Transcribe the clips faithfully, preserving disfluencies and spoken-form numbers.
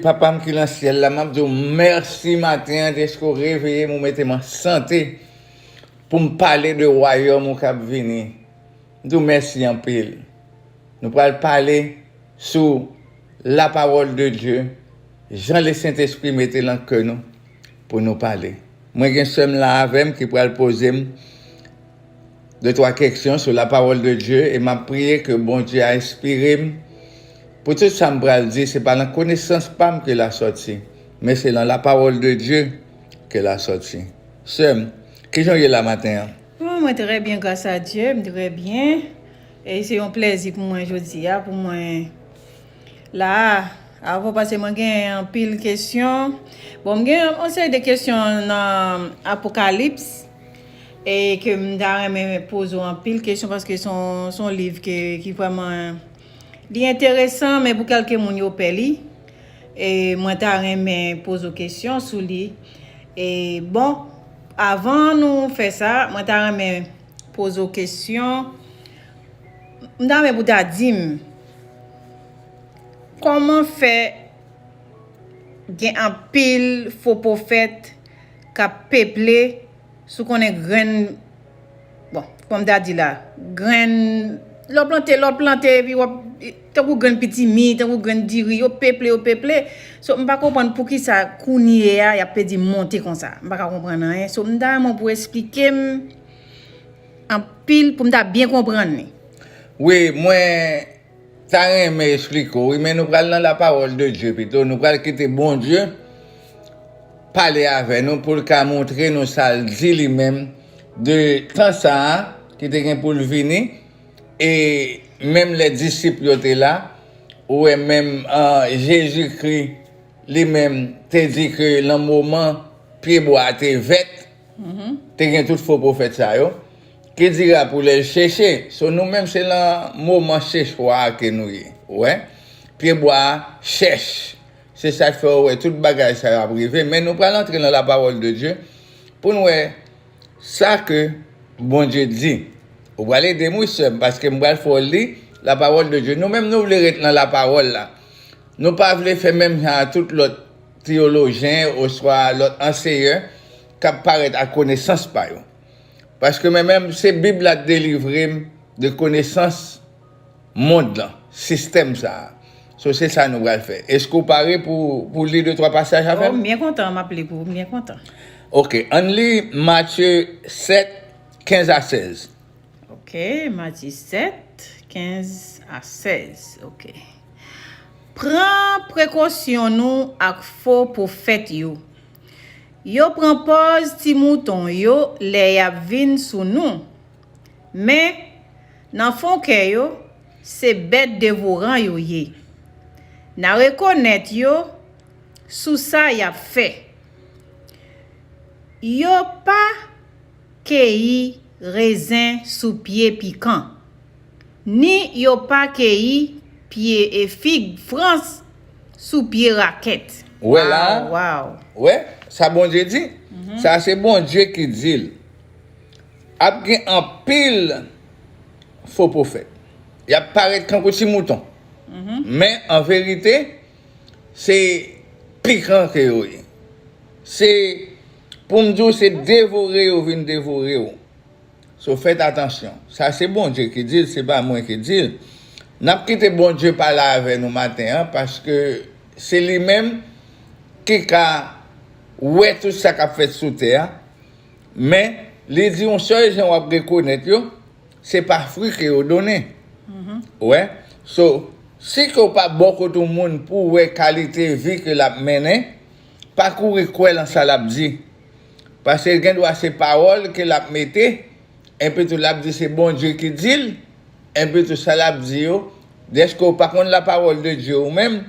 Papa m ki nan syèl la, m ap di w mèsi maten an, dèske w reveye m, ou mete m an sante pou m pale de wayòm ou k ap vini. M di w mèsi anpil. Nou pral pale sou la parole de Dieu, jan Lesentespri mete l nan kè nou pou nou pale. Mwen gen sè m la avè m ki pral poze m de twa kesyon sou la parole de Dieu e m ap priye ke Bondye a enspire m pou tout sa m pral di, se pa nan konesans pa m ke l a sòti, men se nan la parole de Dieu ke l a sòti. Sè m, kijan w ye la maten an? Bon, mwen trè byen, gras a Dye, m trè byen. E se yon plèzi pou mwen jodi a, pou mwen la a. Avan, paske mwen gen anpil kesyon. Bon, m gen yon seri de kesyon nan Apokalips e ke m ta renmen poze w anpil kesyon paske se yon, se yon liv ke, ki vrèman, li enteresan, men pou kèlke moun yo pè li. E mwen ta renmen poze w kesyon sou li. E bon, avan nou fè sa, mwen ta renmen poze w kesyon. M ta renmen pou w ta di m, kòman fè gen anpil fo pwofèt k ap peple, si w konnen grenn, bon, kòman m ta di la, grenn, lè w plante, lè w plante, epi w ap, tankou grenn pitimi, tankou grenn diri, yo peple, yo peple. So, m pa konprann poukisa kounye a y ap pèdi monte konsa. M pa ka konprann anyen. So, m ta renmen pou w esplike m anpil pou m ta byen konprann li. Wi, mwen ta renmen esplike w, wi, men nou pral nan la parole de Dieu pito. Nou pral kite Bondye pale avè nou pou l ka montre nou sa l di li menm de tan sa a ki te gen pou l vini. E menm lè disip yo te la, ou wè menm Jezikri li menm te di ke nan moman pyebwa a te vèt, te gen tout fo pwofèt sa yo. Que dira pou lè l cheche? So, nou menm se nan moman chechwa a ke nou ye. Ou wè? Pyebwa a chèch. Se sa k fè ou wè tout bagay sa yo ap rive. Men nou pral antre nan la parole de Dieu pou n wè sa ke Bondye di. Ou pral ede m wi sè m, paske m pral fè w li la parole de Dieu. Nou menm nou vle ret nan la parole la. Nou pa vle fè menm jan a tout lòt teyolojyen oswa lòt anseyè k ap parèt ak konesans pa yo. Paske mwen menm, se Bib la k delivre m de konesans mond lan, sistèm sa a. So, se sa nou pral fè. Èske w pare pou, pou li de twa pasaj avè m? Oh, m byen kontan, m ap li pou ou, m byen kontan. Ok, ann li Matye sèt, kenz a sèz. Ok, Matye sèt, kenz a sèz. Ok. Pran prekosyon nou ak fo pwofèt yo. Yo pran pòz ti mouton yo lè y ap vin sou nou. Men, nan fon kè yo, se bèt devoran yo ye. N a rekonèt yo sou sa y ap fè. Yo pa keyi rezen sou pye pikan, ni yo pa keyi pye e fig frans sou pye rakèt. Ou wè la a? Waw, waw. Ou wè sa Bondye di? Sa se Bondye ki di l. Ap gen anpil fo pwofèt. Y ap parèt kankou ti mouton. Men, an verite, se pikan ke yo ye. Se, pou m di w, se devore yo vin devore w. So, fèt atansyon. Sa se Bondye ki di l, se pa mwen ki di l. N ap kite Bondye pale avè nou maten an, paske se li menm ki ka wè tout sa k ap fèt sou tè a. Men, li di yon sèl jan w ap rekonèt yo, se pa fwi ke yo donnen. Ou wè? So, si ke w pa bò kote yon moun pou w wè kalite vi ke l ap mennen, pa kouri kwè lan sa l ap di. Paske gen dwa se pawòl ke l ap mete, enpi tou l ap di se Bondye ki di l, enpi tou sa l ap di yo, dèske w pa konn la parole de Dieu ou menm,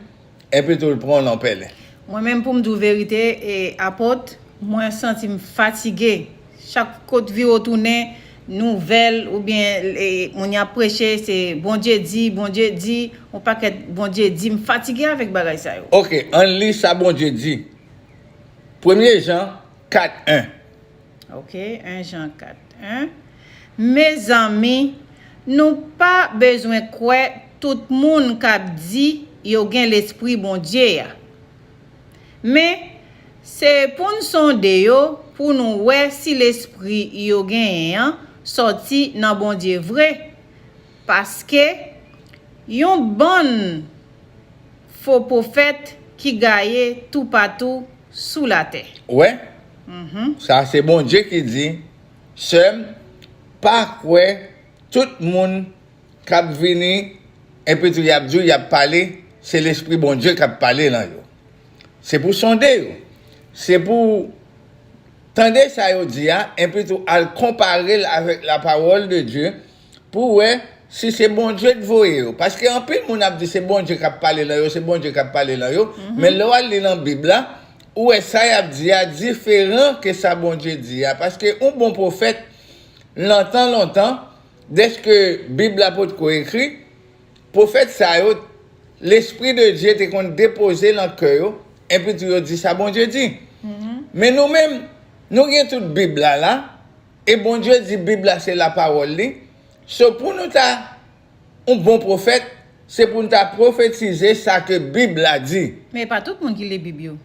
enpi tou l pran w lan pèlen. Mwen menm, pou m di w verite, e, Apot, mwen santi m fatige. Chak kote vire w tounen, nouvèl oubyen, e, moun y ap preche, se Bondye di, Bondye di, yon pakèt Bondye di, m fatige avèk bagay sa yo. Ok, ann li sa Bondye di. Premye Jan kat en. Ok, en Jan kat en. Mezanmi, nou pa bezwen kwè tout moun k ap di yo gen Lespri Bondye a. Men, se pou n sonde yo pou nou wè si lespri yo genyen an sòti nan Bondye vre, paske yon bann fo pwofèt ki gaye toupatou sou latè. Ou wè? Sa se Bondye ki di, sè m, pa kwè tout moun k ap vini, epi tou y ap di w, y ap pale, se Lespri Bondye k ap pale nan yo. Se pou sonde yo. Se pou tande sa yo di a, epi tou al konpare l avèk la parole de Dieu, pou wè si se Bondye k voye yo. Paske anpil moun ap di se Bondye k ap pale nan yo, se Bondye k ap pale nan yo. Men lè w al li nan Bib la, ou wè sa y ap di a diferan ke sa Bondye di a. Paske yon bon pwofèt, lontan, lontan, dèske Bib la potko ekri, pwofèt sa yo, Lespri de Dye te konn depoze nan kè yo, epi tou yo di sa Bondye di. Men nou menm, nou gen tout Bib la la, e Bondye di Bib la se lapawòl li. So, pou nou ta yon bon pwofèt, se pou n ta pwofetize sa ke Bib la di. Men e pa tout moun ki li Bib yo.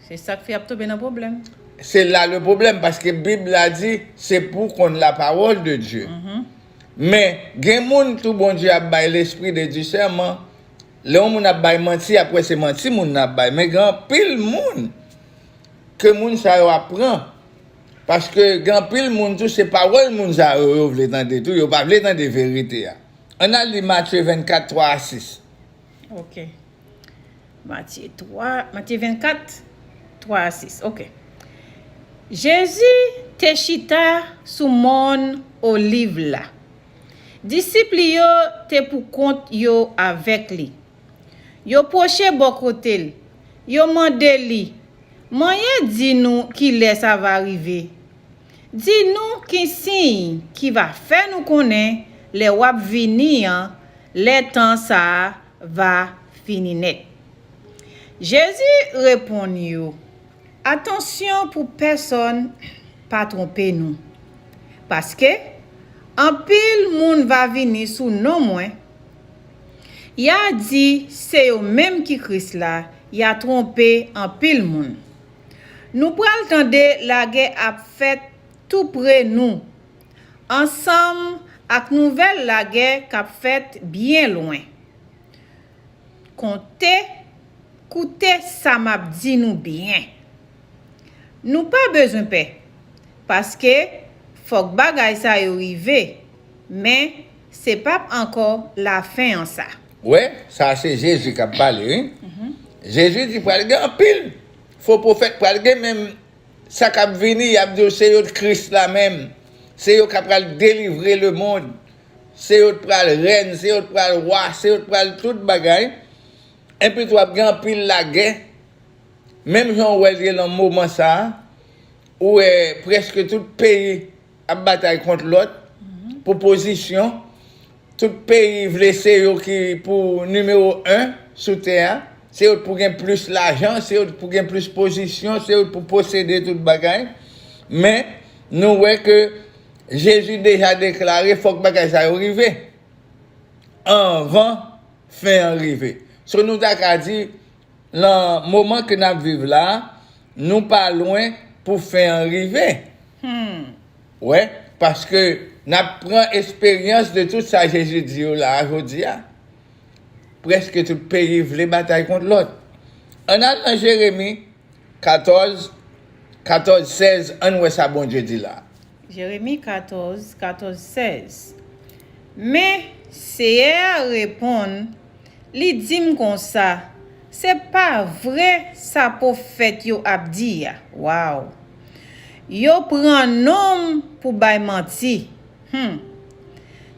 Se sa k fè y ap tonbe nan pwoblèm. Se la le problème, paske Bib la di se pou konn la parole de Dieu. Men, gen moun tou Bondye ap bay lespri de disèman. Lè yon moun ap bay manti, apre se manti moun nan ap bay. Men gen anpil moun ke moun sa yo ap pran. Paske gen anpil moun tou, se pawòl moun sa yo yo vle tande tou, yo pa vle tande verite a. Ann al li Matye vennkat, twa a sis. Ok. Matye twa, Matye vennkat, twa a sis. Ok. Jezi te chita sou mòn Oliv la. Disip li yo te poukont yo avèk li. Yo pwoche bò kote l. Yo mande li, Manyen di nou kilè sa va rive. Di nou ki siy ki va fè nou konnen lè w ap vini an, lè tan sa a va fini nèt. Jezi reponn yo, Atansyon pou pèsonn pa twonpe nou. Paske anpil moun va vini sou non mwen, y a di se yo menm ki Kris la, y a twonpe anpil moun. Nou pral tande lagè ap fèt tou pre nou, ansanm ak nouvèl lagè k ap fèt byen lwen. Konte, koute sa m ap di nou byen. Nou pa bezwen pè, paske fòk bagay sa yo rive, men se p ap ankò lafen an sa. Wè, sa se Jezi k ap pale, wi. Jezi di pral gen anpil fo pwofèt, pral gen menm sa k ap vini, y ap di w se yo t Kris la menm. Se yo k ap pral delivre lemonn. Se yo t pral rèn, se yo t pral wa, se yo t pral tout bagay. Epi tou ap gen anpil lagè. Menm jan w wè l ye nan moman sa a, ou wè prèske tout peyi ap batay kont lòt pou pozisyon. Tout peyi vle se yo ki pou nimewo en sou tè a. Se yo t pou gen plis lajan, se yo t pou gen plis pozisyon, se yo t pou posede tout bagay. Men, nou wè ke Jezi deja deklare fòk bagay sa yo rive anvan fen an rive. So, nou ta ka di, nan moman ke n ap viv la, nou pa lwen pou fen an rive. Wè, paske n ap pran esperyans de tout sa Jezi di yo la a jodi a. Prèske tout peyi vle batay kont lòt. Ann al nan Jeremi katòz, katòz, sèz, ann wè sa Bondye di la. Jeremi katòz, katòz, sèz. Men, Seyè a reponn, li di m konsa, Se pa vre sa pwofèt yo ap di a. Waw! Yo pran non m pou bay manti. Hum!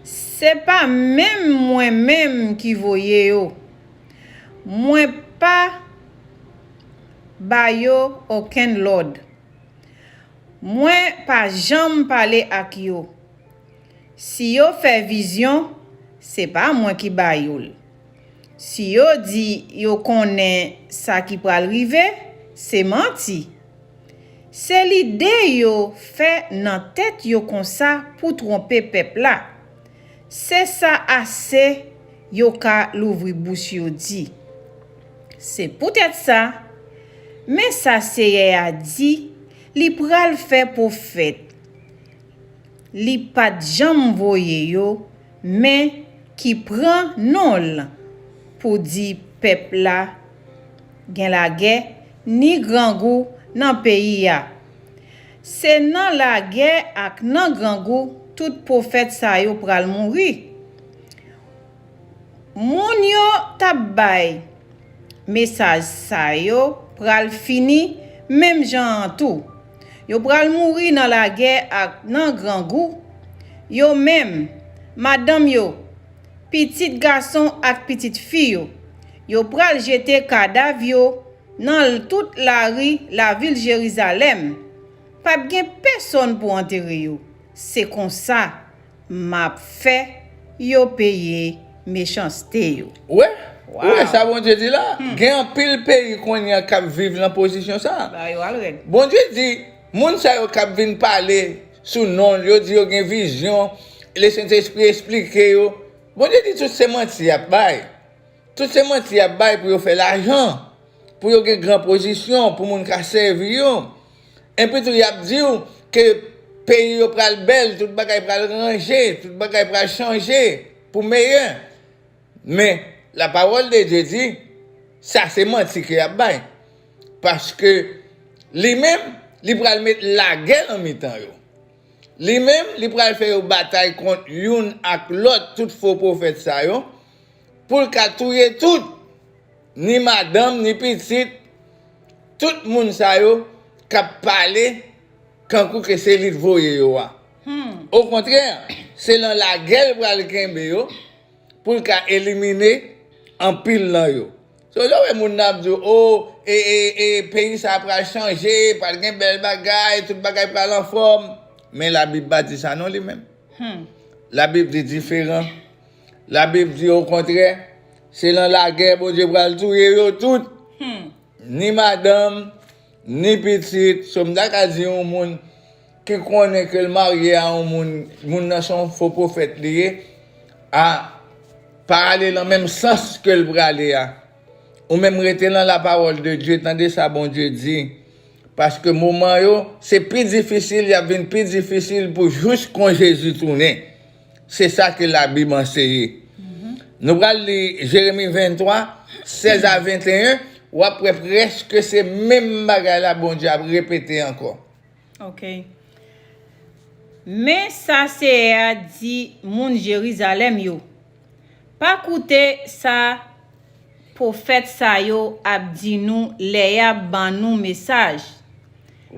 Se pa menm mwen menm ki voye yo. Mwen pa ba yo okenn lòd. Mwen pa janm pale ak yo. Si yo fè vizyon, se pa mwen ki ba yo l. Si yo di yo konnen sa ki pral rive, se manti. Se lide yo fè nan tèt yo konsa pou twonpe pèp la. Se sa ase yo ka louvri bouch yo di. Se poutèt sa, Men sa Seyè a di, li pral fè pwofèt li pa t janm voye yo, men ki pran non l pou di pèp la gen lagè ni grangou nan peyi a. Se nan lagè ak nan grangou tout pwofèt sa yo pral mouri. Moun yo t ap bay mesaj sa yo pral fini menm jan an tou. Yo pral mouri nan lagè ak nan grangou. Yo menm, madanm yo, pitit gason ak pitit fi yo, yo pral jete kadav yo nan tout lari lavil Jerizalèm. P ap gen pèsonn pou antere yo. Se konsa m ap fè yo peye mechanste yo. Ou wè? Ou wè sa Bondye di la? Gen anpil peyi kounye a k ap viv nan pozisyon sa a. Ba yo al rèd. Bondye di, moun sa yo k ap vin pale sou non l, yo di yo gen vizyon, Lesentespri esplike yo. Bondye di tout se manti y ap bay. Tout se manti y ap bay pou yo fè lajan, pou yo gen gran pozisyon, pou moun ka sèvi yo. Epi tou, y ap di w ke peyi yo pral bèl, tout bagay pral ranje, tout bagay pral chanje pou meyè. Men, la parole de Dieu di, sa se manti ke y ap bay. Paske li menm, li pral met lagè nan mitan yo. Li menm, li pral fè yo batay kont youn ak lòt, tout fo pwofèt sa yo, pou l ka touye tout, ni madanm, ni pitit, tout moun sa yo k ap pale kankou ke se li t voye yo a. Okontrè, se nan lagè l pral kenbe yo, pou l ka elimine anpil nan yo. So, lè w wè moun nan ap di w, o, e, e, e, peyi sa a pral chanje, pral gen bèl bagay, tout bagay pral anfòm. Men Labib pa di sa non li menm. Labib di diferan. Labib di okontrè, se nan lagè Bondye pral touye yo tout. Ni madanm, ni pitit. So, m ta ka di yon moun ki konnen ke l marye a yon moun, moun nan se yon fo pwofèt li ye, a, pa ale nan menm sans ke l prale a. Ou menm rete nan la parole de Dieu, tande sa Bondye di. Paske moman yo, se pi difisil, y ap vin pi difisil pou jous kon Jezi tounen. Se sa ke Labib anseye. Nou pral li Jeremi venntwa, sèz a venteyen, w ap wè prèske se menm bagay la Bondye ap repete ankò. Ok. Men sa Seyè a di moun Jerizalèm yo, pa koute sa pwofèt sa yo ap di nou lè y ap ban nou mesaj.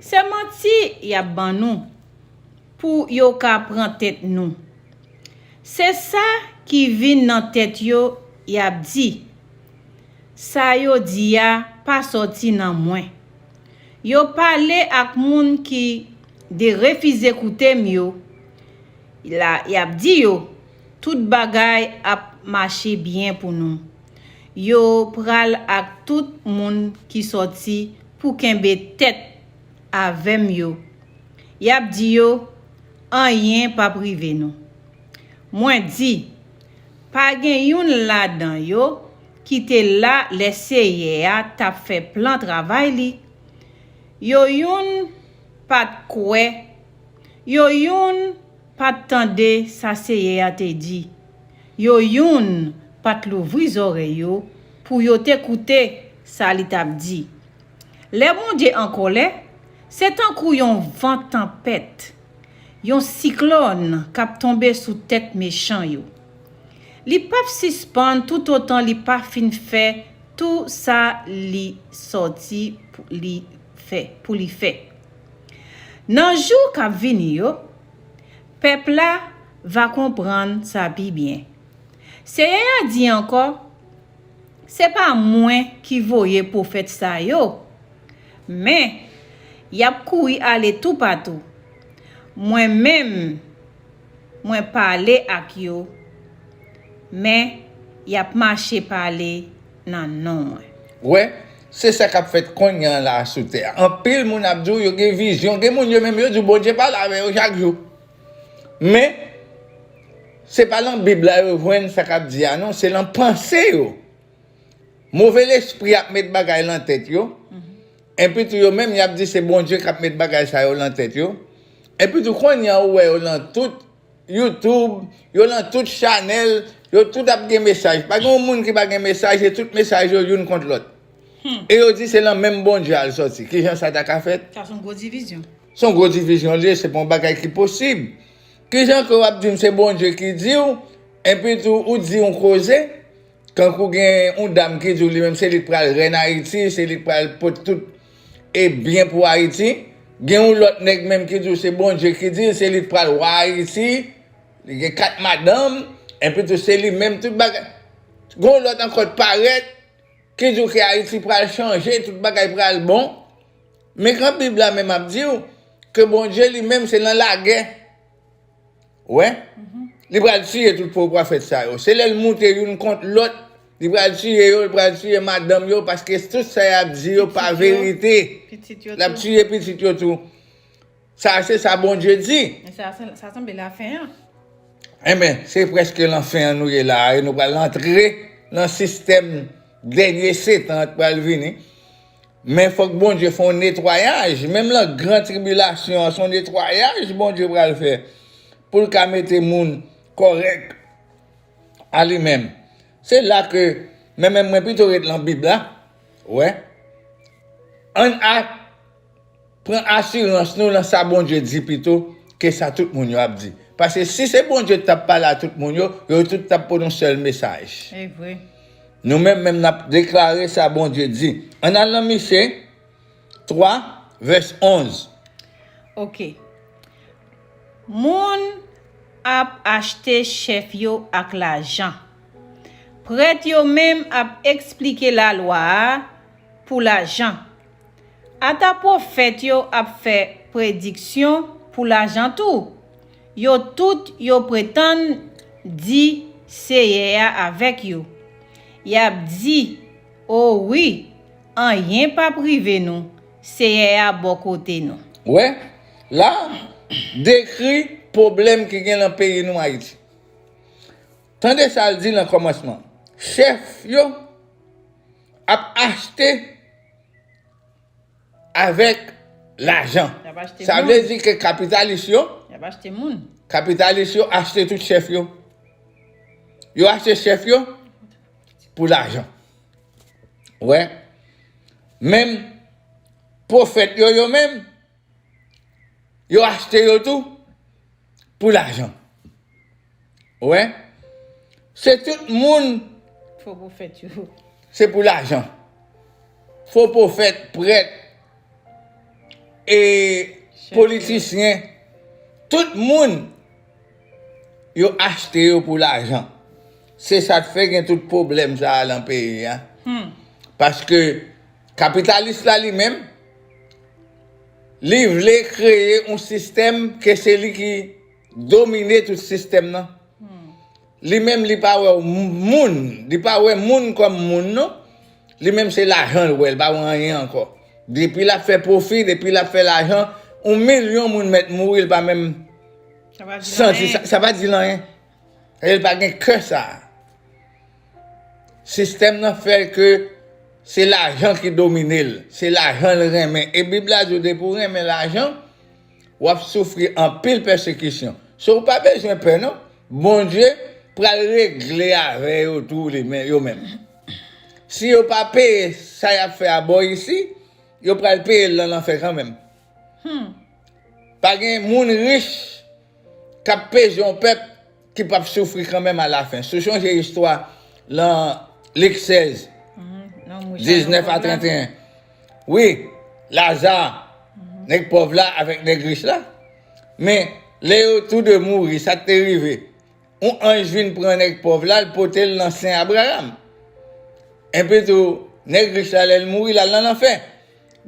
Se manti y ap ban nou pou yo ka pran tèt nou. Se sa ki vin nan tèt yo y ap di. Sa yo di a pa sòti nan mwen. Yo pale ak moun ki derefize koute m yo. La, y ap di yo, tout bagay ap mache byen pou nou. Yo pral ak tout moun ki sòti pou kenbe tèt avè m yo. Y ap di yo, anyen p ap rive nou. Mwen di, pa gen youn ladan yo ki te la lè Seyè a t ap fè plan travay li. Yo youn pa t kwè, yo youn pa t tande sa Seyè a te di. Yo youn pa t louvri zòrèy yo pou yo te koute sa li t ap di. Lè Bondye an kòlè, se tankou yon van tanpèt, yon siklòn k ap tonbe sou tèt mechan yo. Li p ap sispann toutotan li pa fin fè tou sa li sòti pou li fè, pou li fè. Nan jou k ap vini yo, pèp la va konprann sa pi byen. Seyè a di ankò, se pa mwen ki voye pwofèt sa yo, men y ap kouri ale toupatou. Mwen menm, mwen pale ak yo, men y ap mache pale nan non mwen. Wè, se sa k ap fèt kounye a la a sou tè a. Anpil moun ap di w yo gen vizyon, gen moun yo menm yo di w Bondye pale avè yo chak jou. Men, se pa nan Bib la yo jwenn sa k ap di a non, se nan panse yo. Move lespri ap met bagay nan tèt yo. Epi tou yo menm y ap di se Bondye k ap met bagay sa yo lan tèt yo. Epi tou kounye a ou wè yo lan tout YouTube, yo lan tout chanèl, yo tout ap gen mesaj. Pa gen yon moun ki pa gen mesaj, e tout mesaj yo youn kont lòt. E yo di se lan menm Bondye a l sòti. Kijan sa ta ka fèt? Sa se yon gwo divizyon. Se yon gwo divizyon li ye, se pa yon bagay ki posib. Kijan ke w ap di m se Bondye ki di w, epi tou ou di yon koze, kankou gen yon dam ki di w li menm se li k pral rèn Ayiti, se li k pral pot tout e byen pou Ayiti. Gen yon lòt nèg menm ki di w se Bondye ki di l, se li k pral wa Ayiti, li gen kat madanm, epi tou se li menm tout bagay. Gen yon lòt ankò k parèt, ki di w ke Ayiti pral chanje, tout bagay pral bon. Men kan Bib la menm ap di w ke Bondye li menm se lan lagè. Ou wè? Li pral tiye tout fo pwofèt sa yo. Se lè l moute youn kont lòt, li pral tiye yo, li pral tiye madanm yo, paske tout sa y ap di yo pa verite. L ap tiye pitit yo tou. Sa se sa Bondye di. Men sa, sa, sa sanble lafen an. Enben, se prèske lan fen an nou ye la a, e nou pral antre lan sistèm dènye setan an k pral vini. Men fòk Bondye fè yon netwayaj. Menm lan gran tribilasyon an, se yon netwayaj Bondye pral fè pou l ka mete moun kòrèk a li menm. Se la ke, men menm mwen pito ret lan Bib la, ou wè. Ann a pran asirans nou lan sa Bondye di pito ke sa tout moun yo ap di. Paske si se Bondye t ap pale a tout moun yo, yo tout t ap pote yon sèl mesaj. Se vre. Nou menm menm n ap deklare sa Bondye di. Ann al lan Miche twa, vès onz. Oke. Moun ap achte chèf yo ak lajan. Prèt yo menm ap eksplike lalwa a pou lajan. Ata pwofèt yo ap fè prediksyon pou lajan tou. Yo tout yo pretann di Seyè a avèk yo. Y ap di, o wi, anyen p ap rive nou, Seyè a bò kote nou. Ou wè, la, dekri pwoblèm ki gen lan peyi nou Ayiti. Tande sa l di lan kòmansman. Chèf yo ap achte avèk lajan. Y ap achte moun. Sa vle di ke kapitalis yo, y ap achte moun. Kapitalis yo achte tout chèf yo. Yo achte chèf yo pou lajan. Ou wè? Menm pwofèt yo, yo menm, yo achte yo tou pou lajan. Ou wè? Se tout moun. Fo pwofèt yo. Se pou lajan. Fo pwofèt, prèt, e politisyen, tout moun yo achte yo pou lajan. Se sa k fè gen tout pwoblèm sa a lan peyi a. Paske kapitalis la li menm, li vle kreye yon sistèm ke se li ki domine tout sistèm nan. Li menm li pa wè moun, li pa wè moun kòm moun non. Li menm se lajan l wè, li pa wè anyen ankò. Depi l ap fè pwofi, depi l ap fè lajan, yon milyon moun mèt mouri, li pa menm santi sa, sa pa di l anyen. E li pa gen kè sa. Sistèm nan fè ke se lajan ki domine l, se lajan l renmen. E Bib la di w depi w renmen lajan, w ap soufri anpil pèsekisyon. So, ou pa bezwen pè non. Bondye pral regle avè yo tou li men, yo menm. Si yo pa peye sa y ap fè a bò isi, yo pral peye l nan lanfè kanmenm. Pa gen moun rich k ap peze yon pèp ki p ap soufri kanmenm alafen. Si w chonje istwa lan Lik sèz, diznèf a trannteyen. Wi, Laza, nèg pòv la avèk nèg rich la. Men, lè yo tou de mouri, sa k te rive? Yon anj vin pran nèg pòv la, l pote l nan sen Abraram. Enpi tou, nèg rich la, lè l mouri, l al nan lanfè.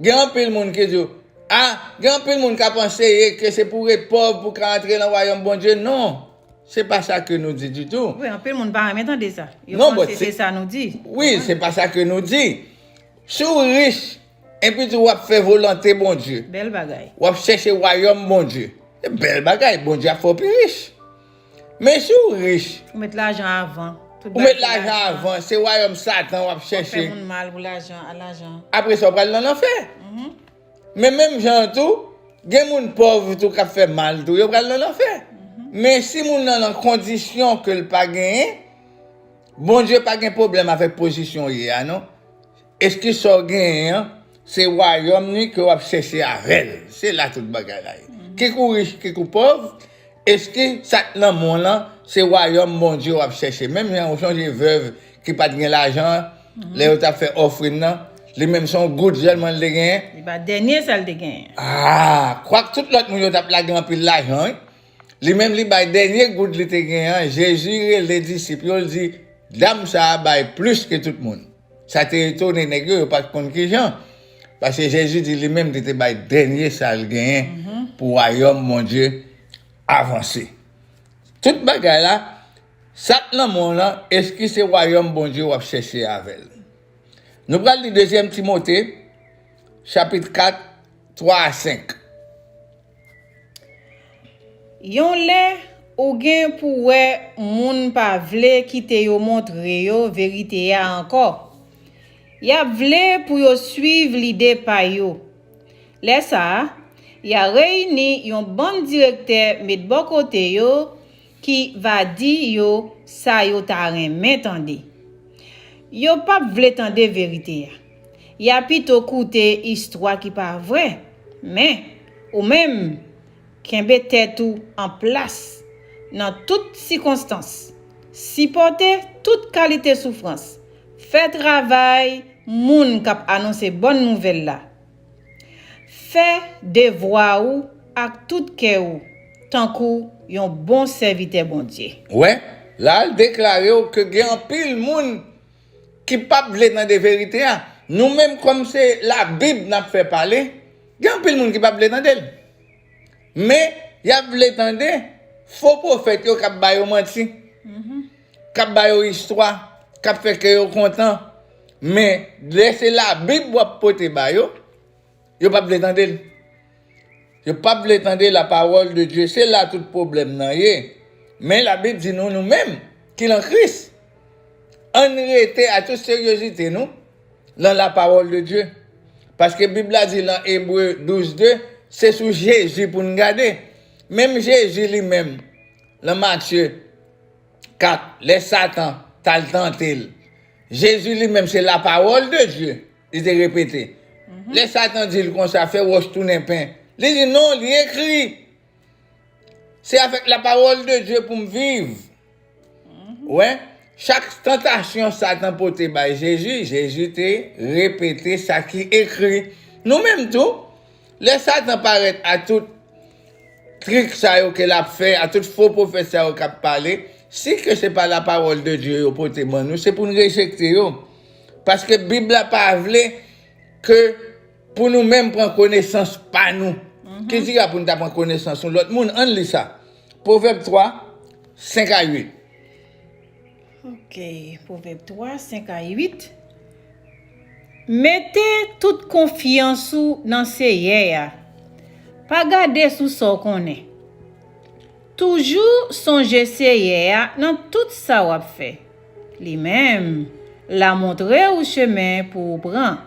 Gen anpil moun ki di w, a, gen anpil moun k ap anseye ke se pou w ret pòv pou w ka antre nan wayòm Bondye. Non, se pa sa ke nou di ditou. Wi, anpil moun pa renmen tande sa. Yo panse se sa nou di. Wi, se pa sa ke nou di. Si w rich, enpi tou w ap fè volonte Bondye. Bèl bagay. W ap chèche wayòm Bondye. Se bèl bagay, Bondye ap fè w pi rich. Men si w rich, ou met lajan avan, tout bagay se lajan. Ou met lajan avan, se wayòm Satan w ap chèche. W ap fè moun mal pou lajan, a lajan. Apre sa, w pral nan lanfè. Men menm jan an tou, gen moun pòv tou k ap fè mal tou, yo pral nan lanfè. Men si moun nan nan kondisyon ke l pa genyen, Bondye pa gen pwoblèm avèk pozisyon w ye a, non. Eski sa w genyen an, se wayòm li ke w ap chèche avè l? Se la tout bagay la ye. Kik ou rich, kik ou pòv, eski sa k nan men w lan, se wayòm Bondye w ap chèche? Menm jan ou sonje vèv ki pa t gen lajan an, lè yo t ap fè ofrin nan, li menm se yon goud sèlman li te genyen. Li bay dènye sa l te genyen. Ah, kwak tout lòt moun yo t ap lage anpil lajan, wi. Li menm li bay dènye goud li te genyen an, Jezi rele disip yo, l di, dam sa a bay plis ke tout moun. Sa te etone nèg yo, yo pa t konn kijan. Paske Jezi di li menm li te bay dènye sa l genyen pou wayòm Bondye avanse. Tout bagay la, sa k nan men w lan, eski se wayòm Bondye w ap chèche avè l? Nou pral li dezyèm Timote, chapit kat, twa a senk. Yon lè, ou gen pou wè moun pa vle kite yo montre yo verite a ankò. Y ap vle pou yo suiv lide pa yo. Lè sa a, y a reyini yon bann direktè met bò kote yo ki va di yo sa yo ta renmen tande. Yo p ap vle tande verite a. Y a pito koute istwa ki pa vrè. Men, ou menm, kenbe tèt ou an plas nan tout sikonstans. Sipòte tout kalite soufrans. Fè travay moun k ap anonse bòn nouvèl la. Fè devwa ou ak tout kè ou, tankou yon bon sèvitè Bondye. Wè, la l deklare w ke gen anpil moun ki p ap vle tande verite a. Nou menm, kòm se Labib n ap fè pale, gen anpil moun ki p ap vle tande l. Men, y ap vle tande fo pwofèt yo k ap ba yo manti, k ap ba yo istwa, k ap fè kè yo kontan. Men, lè se Labib w ap pote ba yo, yo p ap vle tande l. Yo p ap vle tande la parole de Dieu. Se la tout pwoblèm nan ye. Men Labib di nou, nou menm ki lan Kris, ann rete a tout seryozite nou lan la parole de Dieu. Paske Bib la di lan Ebre douz de, se sou Jezi pou n gade. Menm Jezi li menm, lan Matye kat, lè Satan t al tante l, Jezi li menm se la parole de Dieu li te repete. Lè Satan di l konsa, fè wòch tounen pen, li di non, li ekri. Se avèk la parole de Dieu pou m viv. Wè, chak tantasyon Satan pote bay Jezi, Jezi te repete sa ki ekri. Nou menm tou, lè Satan parèt a tout trik sa yo ke l ap fè, a tout fo pwofèt sa yo k ap pale, si ke se pa la parole de Dieu yo pote ban nou, se pou n rejekte yo. Paske Bib la pa vle ke pou nou menm pran konesans pa nou. Ki dira pou n ta pran konesans yon lòt moun? Ann li sa. Pwovèb twa, senk a uit. Ok, Pwovèb twa, senk a uit. Mete tout konfyans ou nan Seyè a. Pa gade sou sa w konnen. Toujou sonje Seyè a nan tout sa w ap fè. Li menm, l a montre w chemen pou w pran.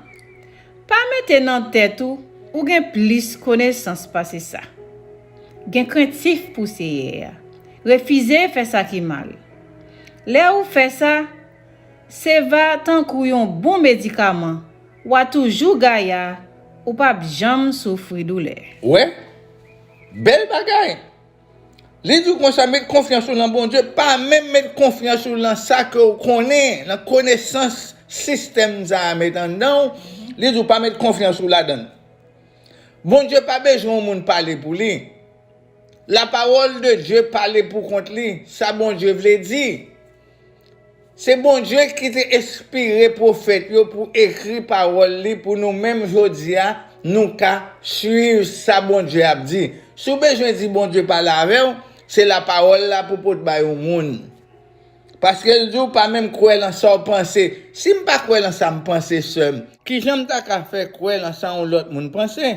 Pa mete nan tèt ou, ou gen plis konesans pase sa. Gen krentif pou Seyè a. Refize fè sa ki mal. Lè ou fè sa, se va tankou yon bon medikaman. W a toujou gaya, ou p ap janm soufri doulè. Wè, bèl bagay. Li di w konsa, met konfyans ou lan Bondye, pa menm met konfyans ou lan sa ke w konnen, lan konesans sistèm sa a met anndan w. Li di w pa met konfyans ou ladan l. Bondye pa bezwen yon moun pale pou li. La parole de Dieu pale pou kont li, sa Bondye vle di. Se Bondye ki te enspire pwofèt yo pou ekri pawòl li pou nou menm jodi a, nou ka swiv sa Bondye ap di. Si w bezwen di Bondye pale avè w, se lapawòl la pou pot bay yon moun. Paske l di w pa menm kwè lan sa w panse. Si m pa kwè lan sa m panse, sè m, kijan m ta ka fè kwè lan sa yon lòt moun panse?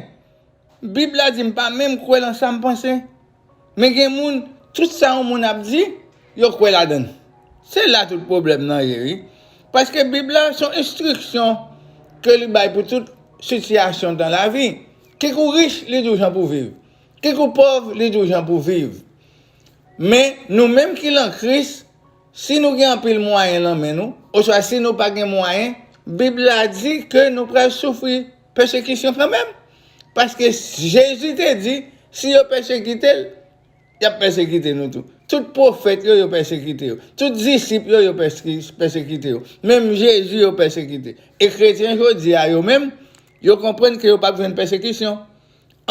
Bib la di m pa menm kwè lan sa m panse. Men gen moun, tout sa yon moun ap di, yo kwè ladan l. Se la tout pwoblèm nan ye, wi. Paske Bib la, se yon enstriksyon ke li bay pou tout sitiyasyon dan lavi. Kik ou rich, li di w jan pou w viv. Kik ou pòv, li di w jan pou w viv. Men, nou menm ki lan Kris, si nou gen anpil mwayen lan men nou, oswa si nou pa gen mwayen, Bib la di ke nou pral soufri pèsekisyon kanmenm. Paske Jezi te di, si yo pèsekite l, y ap pèsekite nou tou. Tout pwofèt yo, yo pèsekite yo. Tout disip yo, yo pèse-, pèsekite yo. Menm Jezi, yo pèsekite. E kretyen jodi a yo menm, yo konprann ke yo p ap jwenn pèsekisyon.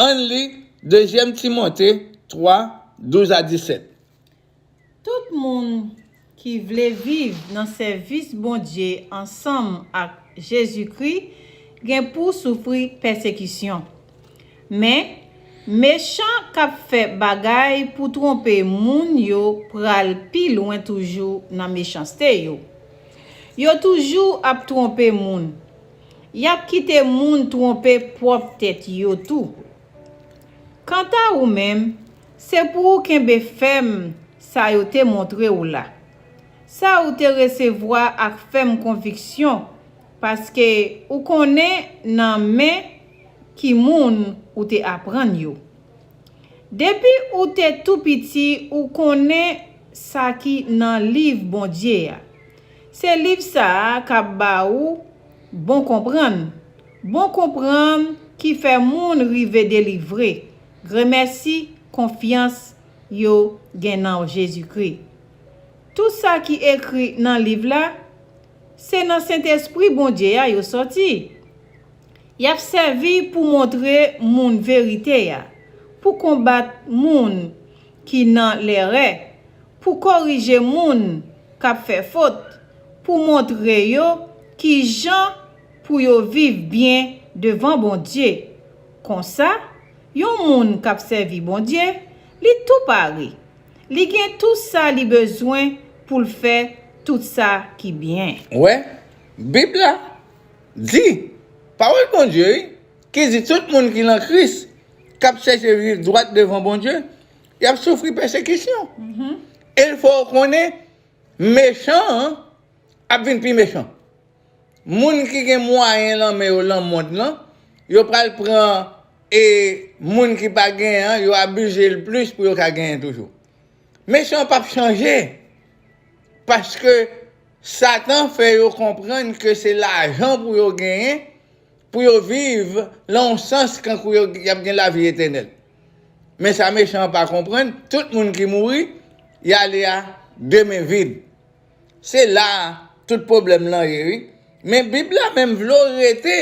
Ann li Dezyèm Timote twa, douz a disèt. Tout moun ki vle viv nan sèvis Bondye ansanm ak Jezikri gen pou soufri pèsekisyon. Men, mechan k ap fè bagay pou twonpe moun yo pral pi lwen toujou nan mechanste yo. Yo toujou ap twonpe moun. Y ap kite moun twonpe pwòp tèt yo tou. Kanta ou menm, se pou ou kenbe fèm sa yo te montre w la, sa ou te resevwa ak fèm konviksyon, paske ou konnen nan men ki moun ou te aprann yo. Depi ou te tou piti, ou konnen sa ki nan liv Bondye a. Se liv sa a k ap ba ou bon konprann. Bon konprann ki fè moun rive delivre, gremèsi konfyans yo gen nan Jezikri. Tout sa ki ekri nan liv la, se nan Sentespri Bondye a yo sòti. Y ap sèvi pou montre moun verite a, pou konbat moun ki nan lèrè, pou korije moun k ap fè fot, pou montre yo ki jan pou yo viv byen devan Bondye. Konsa, yon moun k ap sèvi Bondye, li tou pare. Li gen tou sa li bezwen pou l fè tout sa ki byen. Ou wè, Bib la di, pawòl Bondye, wi, ki di tout moun ki lan Kris, k ap chèche viv dwat devan Bondye, y ap soufri pèsekisyon. E l fè w konnen, mechan an ap vin pi mechan. Moun ki gen mwayen lan men yo lan mond lan, yo pral pran, e moun ki pa genyen an, yo abize l plis pou yo ka genyen toujou. Mechan p ap chanje, paske Satan fè yo konprann ke se lajan pou yo genyen, pou yo viv lan yon sans kankou yo, y ap gen lavi etènèl. Men sa mechan an pa konprann, tout moun ki mouri, y ale a de men vid. Se la a tout pwoblèm lan ye, wi. Men Bib la menm vle w rete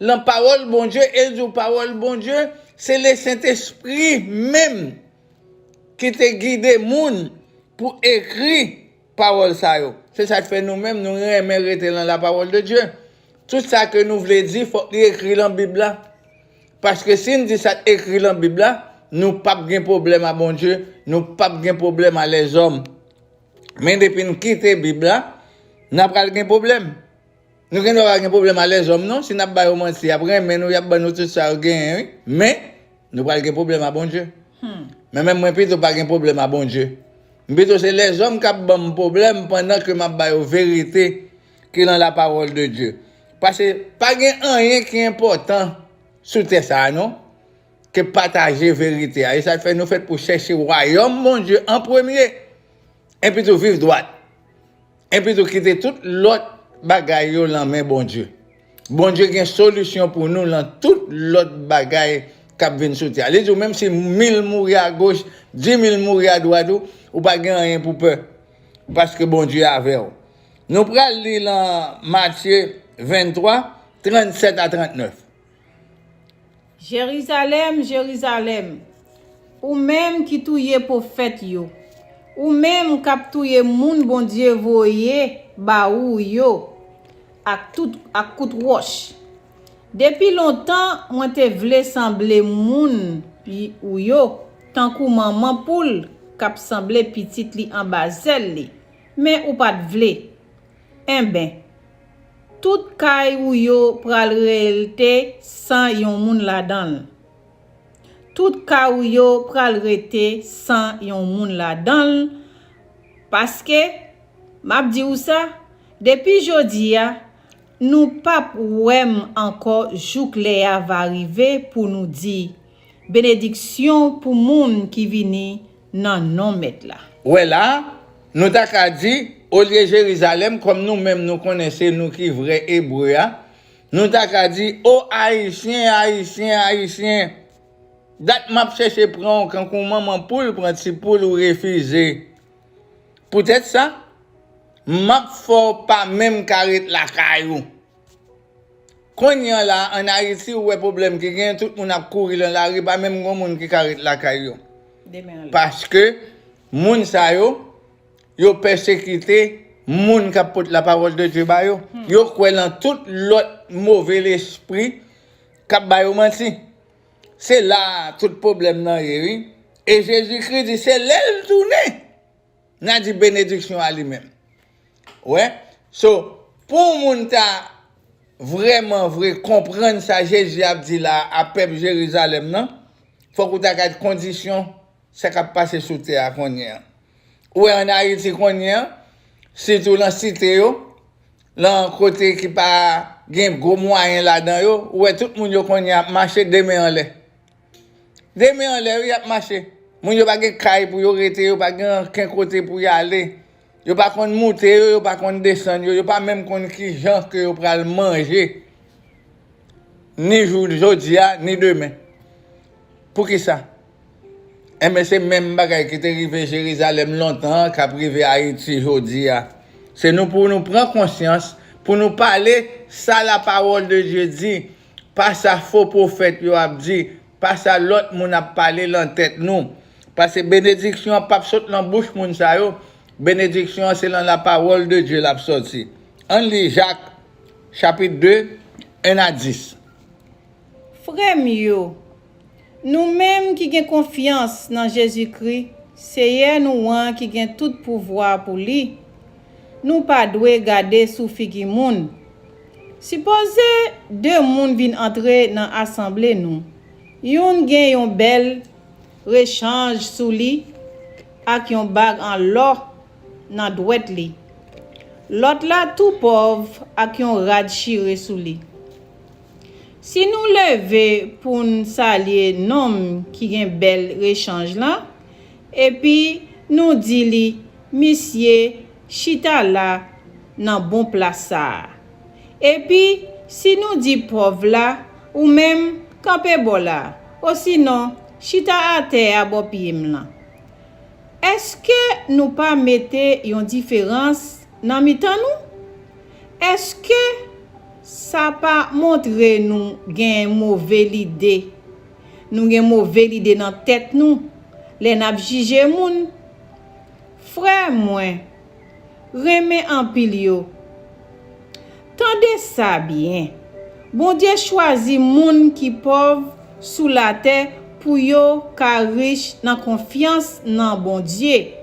lan pawòl Bondye, e l di w pawòl Bondye, se le Sentespri menm ki te gide moun pou ekri pawòl sa yo. Se sa k fè nou menm, nou renmen rete lan la parole de Dieu. Tout sa ke nou vle di, fòk li ekri lan Bib la. Paske si n di sa k ekri lan Bib la, nou p ap gen pwoblèm a Bondye, nou p ap gen pwoblèm a lèzòm. Men depi n kite Bib la, n a pral gen pwoblèm. Nou gen dwa pa gen pwoblèm a lèzòm non, si n ap ba yo manti, y ap renmen nou, y ap ban nou tout sa yo genyen, wi. Men, nou pral gen pwoblèm a Bondye. Men menm mwen pito pa gen pwoblèm a Bondye. M pito se lèzòm k ap ban m pwoblèm pandan ke m ap ba yo verite ki lan la parole de Dieu. Paske pa gen anyen ki enpòtan sou tè sa a non, ke pataje verite a. E sa k fè nou fèt pou chèche wayòm Bondye an premye, epi tou viv dwat. Epi tou kite tout lòt bagay yo lan men Bondye. Bondye gen solisyon pou nou lan tout lòt bagay k ap vin sou tè a. Li di w menm si mil mouri agoch, di mil mouri adwat ou, ou pa gen anyen pou pè, paske Bondye avè w. Nou pral li lan Matye venntwa, trannsèt a trantnèf. Jerizalèm, Jerizalèm, ou menm ki touye pwofèt yo, ou menm k ap touye moun Bondye voye ba ou yo ak tout, ak kout wòch. Depi lontan, mwen te vle sanble moun y-, ou yo, tankou manman poul k ap sanble pitit li anba zèl li, men ou pa t vle. Enben, tout kay ou yo pral rete san yon moun ladan l. Tout kay ou yo pral rete san yon moun ladan l, paske, m ap di w sa, depi jodi a, nou p ap wè m ankò jouk lè a va rive pou nou di, Benediksyon pou moun ki vini nan non Mèt la. Ou wè la, nou ta ka di, olye Jerizalèm, kòm nou menm nou konnen se nou ki vrè Ebre a, nou ta ka di, o Ayisyen, Ayisyen, Ayisyen, dat m ap chèche pran w kankou manman poul pran ti poul ou refize. Poutèt sa, m ap fè w pa menm ka ret lakay ou. Kounye a la, ann Ayiti, ou wè pwoblèm ki gen, tout moun ap kouri nan lari, pa menm gen moun ki ka ret lakay yo. Demen anlè. Paske moun sa yo, yo pèsekite moun k ap pote lapawòl de Dye ba yo. Yo kwè nan tout lòt move lespri k ap ba yo manti. Se la a tout pwoblèm nan ye, wi. E Jezikri di se lè l tounen, n a di benediksyon a li menm. Wè? So, pou yon moun ta vrèman vre konprann sa Jezi ap di la a pèp Jerizalèm nan, fòk ou ta gad kondisyon sa k ap pase sou tè a kounye a. Ou wè ann Ayiti kounye a, sitou nan site yo, nan kote ki pa gen gwo mwayen ladan yo, ou wè tout moun yo kounye a ap mache de men anlè. De men anlè, wi, y ap mache. Moun yo pa gen kay pou yo rete, yo pa gen ankenn kote pou y ale. Yo pa konn moute yo, yo pa konn desann yo, yo pa menm konn ki jan ke yo pral manje. Ni jou jodi a, ni demen. Poukisa? Enben, se menm bagay ki te rive Jerizalèm lontan an k ap rive Ayiti jodi a. Se nou pou nou pran konsyans, pou nou pale sa lapawòl de Dye di, pa sa fo pwofèt yo ap di, pa sa lòt moun ap pale lan tèt nou. Paske benediksyon an p ap sot lan bouch moun sa yo, benediksyon an se lan lapawòl de Dye l ap sòti. Ann li Jak, chapit de, en a dis. Frè m yo, nou menm ki gen konfyans nan Jezikri, Seyè nou an ki gen tout pouvwa pou li, nou pa dwe gade sou figi moun. Sipoze de moun vin antre nan asanble nou, youn gen yon bèl rechanj sou li ak yon bag an lò nan dwèt li, lòt la tou pòv ak yon rad chire sou li. Si nou leve pou n salye nonm ki gen bèl rechanj lan, epi nou di li, misye, chita la nan bon plas sa a. Epi, si nou di pòv la, ou menm, kanpe bò la, osinon, chita atè a bò pye m lan. Èske nou pa mete yon diferans nan mitan nou? Èske sa pa montre nou gen move lide? Nou gen move lide nan tèt nou lè n ap jije moun. Frè mwen, renmen anpil yo. Tande sa byen. Bondye chwazi moun ki pòv sou latè pou yo ka rich nan konfyans nan Bondye,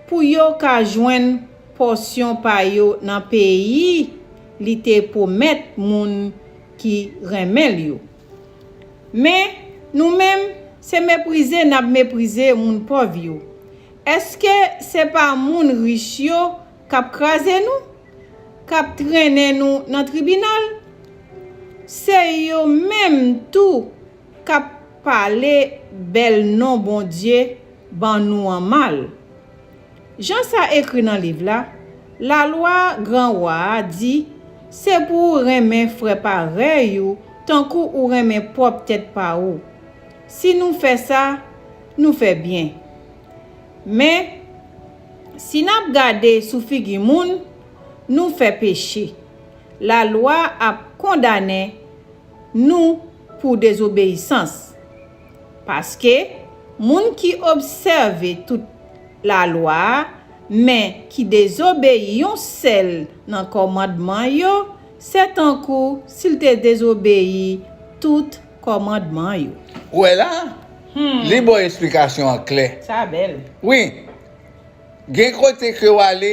pou yo ka jwenn pòsyon pa yo nan peyi li te pwomèt moun ki renmen l yo. Men, nou menm, se meprize n ap meprize moun pòv yo. Èske se pa moun rich yo k ap kraze nou, k ap trennen nou nan tribinal? Se yo menm tou k ap pale bèl non Bondye ban nou an mal. Jan sa ekri nan liv la, lalwa gran wa a di, se pou ou renmen frè parèy ou tankou ou renmen pwòp tèt pa ou. Si nou fè sa, nou fè byen. Men, si n ap gade sou figi moun, nou fè peche. Lalwa ap kondannen nou pou dezobeyisans. Paske, moun ki obsève tout lalwa a, men ki dezobeyi yon sèl nan kòmandman yo, se tankou si l te dezobeyi tout kòmandman yo. Ou wè la? Hmm. Li ba w esplikasyon an klè. Sa bèl. Wi. Gen kote ke w ale,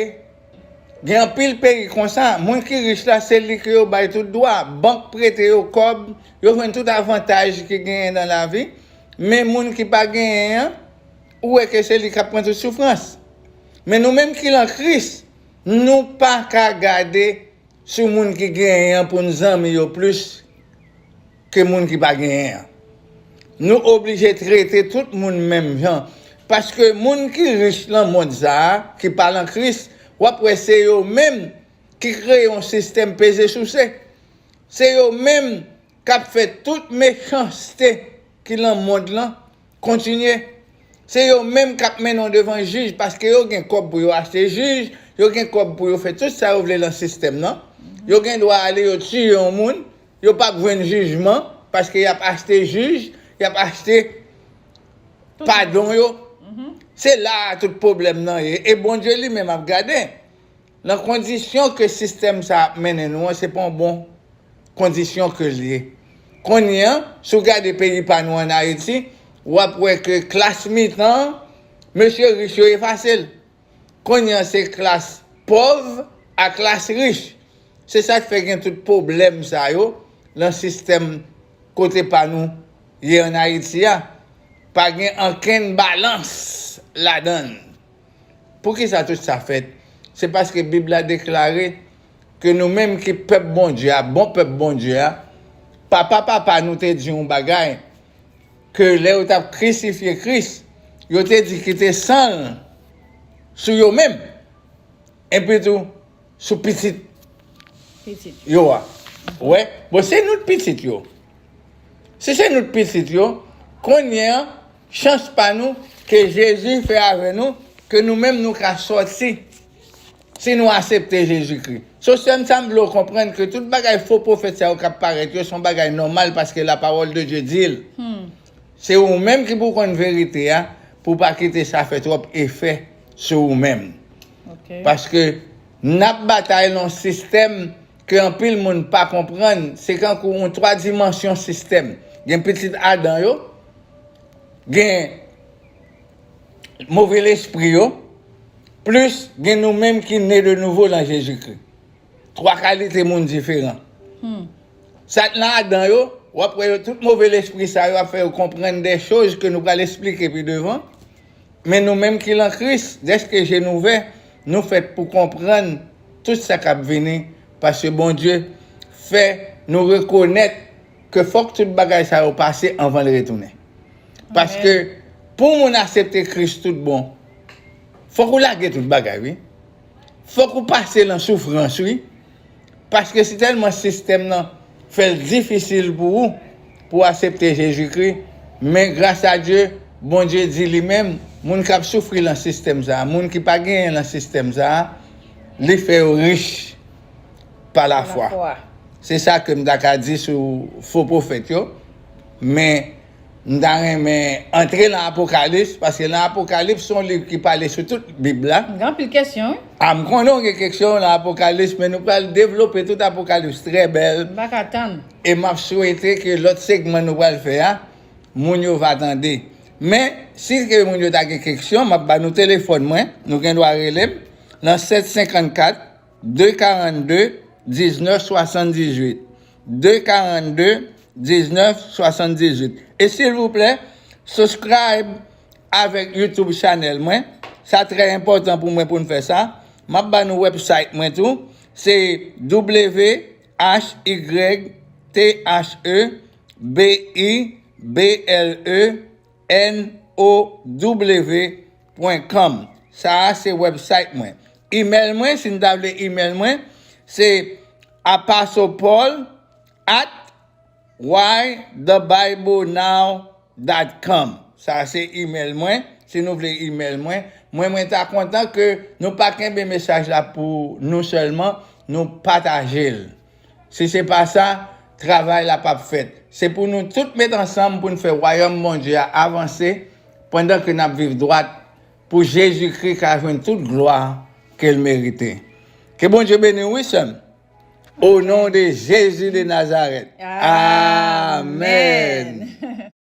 gen anpil peyi konsa, moun ki rich la, se li ke yo bay tout dwa. Bank prete yo kòb, yo jwenn tout avantaj ki genyen nan lavi. Men moun ki pa genyen an, ou wè ke se li k ap pran tout soufrans. Men nou menm ki lan Kris, nou pa ka gade sou moun ki genyen an pou n zanmi yo plis ke moun ki pa genyen an. Nou oblije trete tout moun menm jan. Paske moun ki rich nan mond sa a, ki pa lan Kris, w ap wè se yo menm ki kreye yon sistèm peze souse. Se yo menm k ap fè tout mechanste ki lan mond lan kontinye. Se yo menm k ap mennen w devan jij paske yo gen kòb pou yo achte jij, yo gen kòb pou yo fè tout sa yo vle lan sistèm nan. Yo gen dwa ale yo tiye yon moun, yo p ap jwenn jijman paske y ap achte jij, y ap achte padon yo. Se la a tout pwoblèm nan ye. E Bondye li menm ap gade. Nan kondisyon ke sistèm sa ap mennen nou an, se pa yon bon kondisyon ke l ye. Kounye a, si w gade peyi pa nou ann Ayiti, w ap wè ke klas mitan an, mesye rich yo efase l. Kounye a, se klas pòv ak klas rich. Se sa k fè gen tout pwoblèm sa yo lan sistèm kote pa nou ye ann Ayiti a. Pa gen ankenn balans ladan l. Poukisa tout sa fèt? Se paske Bib la deklare ke nou menm ki pèp Bondye a, bon pèp Bondye a, papa papa nou te di yon bagay, ke lè yo t ap krisifye Kris, yo te di kite san l sou yo menm, epi tou sou pitit yo a. Wè, bon, se nou t pitit yo. Si se nou t pitit yo, kounye a, chans pa nou ke Jezi fè avè nou, ke nou menm nou ka sòti si nou aksepte Jezikri. So, sè m, sa m vle w konprann ke tout bagay fo pwofèt sa yo k ap parèt yo, se yon bagay nòmal paske la parole de Dieu di l. Se ou menm ki pou konn verite a, pou w pa kite sa fè twòp efè sou ou menm. Paske n ap batay nan yon sistèm ke anpil moun pa konprann. Se kankou yon twa dimansyon sistèm. Gen pitit Adan yo, gen move lespri yo, plis gen nou menm ki ne de nouvo lan Jezikri. Twa kalite moun diferan. Sa k nan Adan yo, w ap wè yo tout move lespri sa yo ap fè yo konprann de choz ke nou pral esplike pi devan. Men nou menm ki lan Kris, dèske je n ouvè, nou fèt pou konprann tout sa k ap vini, paske Bondye fè nou rekonèt ke fòk tout bagay sa yo pase anvan l retounen. Paske pou moun aksepte Kris tout bon, fòk ou lage tout bagay, wi. Fòk ou pase lan soufrans, wi. Paske si tèlman sistèm nan fè l difisil pou ou, pou w aksepte Jezikri, men gras a Dye, Bondye di li menm, moun k ap soufri lan sistèm sa a, moun ki pa genyen lan sistèm sa a, li fè yo rich pa lafwa. Se sa ke m ta ka di sou fo pwofèt yo. Men, m ta renmen antre nan Apokalips, paske nan Apokalips, se yon liv ki pale sou tout Bib la. Gen anpil kesyon, wi. A, m konnen w gen kesyon nan Apokalips, men nou pral devlope tout Apokalips trè bèl. M pa ka tann. E m ap swete ke lòt segman nou pral fè a, moun yo va tande. Men, si ke moun yo ta gen kesyon, m ap ba nou telefòn mwen, nou gen dwa rele m nan sèt senkannkat, de karannde, diznèf swasanndizuit. De karannde, diznèf swasanndizuit. E silvouplè, subscribe avèk YouTube channel mwen. Sa trè enpòtan pou mwen pou n fè sa. M ap ba nou website mwen tou. Se W H Y T H E B I B L E N O W pwen kòm. Sa a se website mwen. Email mwen, si n ta vle email mwen, se apostle paul at why the bible now dot com. Sa a se email mwen. Si nou vle email mwen, mwen, mwen ta kontan ke nou pa kenbe mesaj la pou nou sèlman, nou pataje l. Si se pa sa, travay la p ap fèt. Se pou nou tout met ansanm pou n fè wayòm Bondye a avanse pandan ke n ap viv dwat pou Jezikri ka jwenn tout glwa ke l merite. Ke Bondye beni w, wi, sè m. O non de Jezi de Nazarèt. Amèn.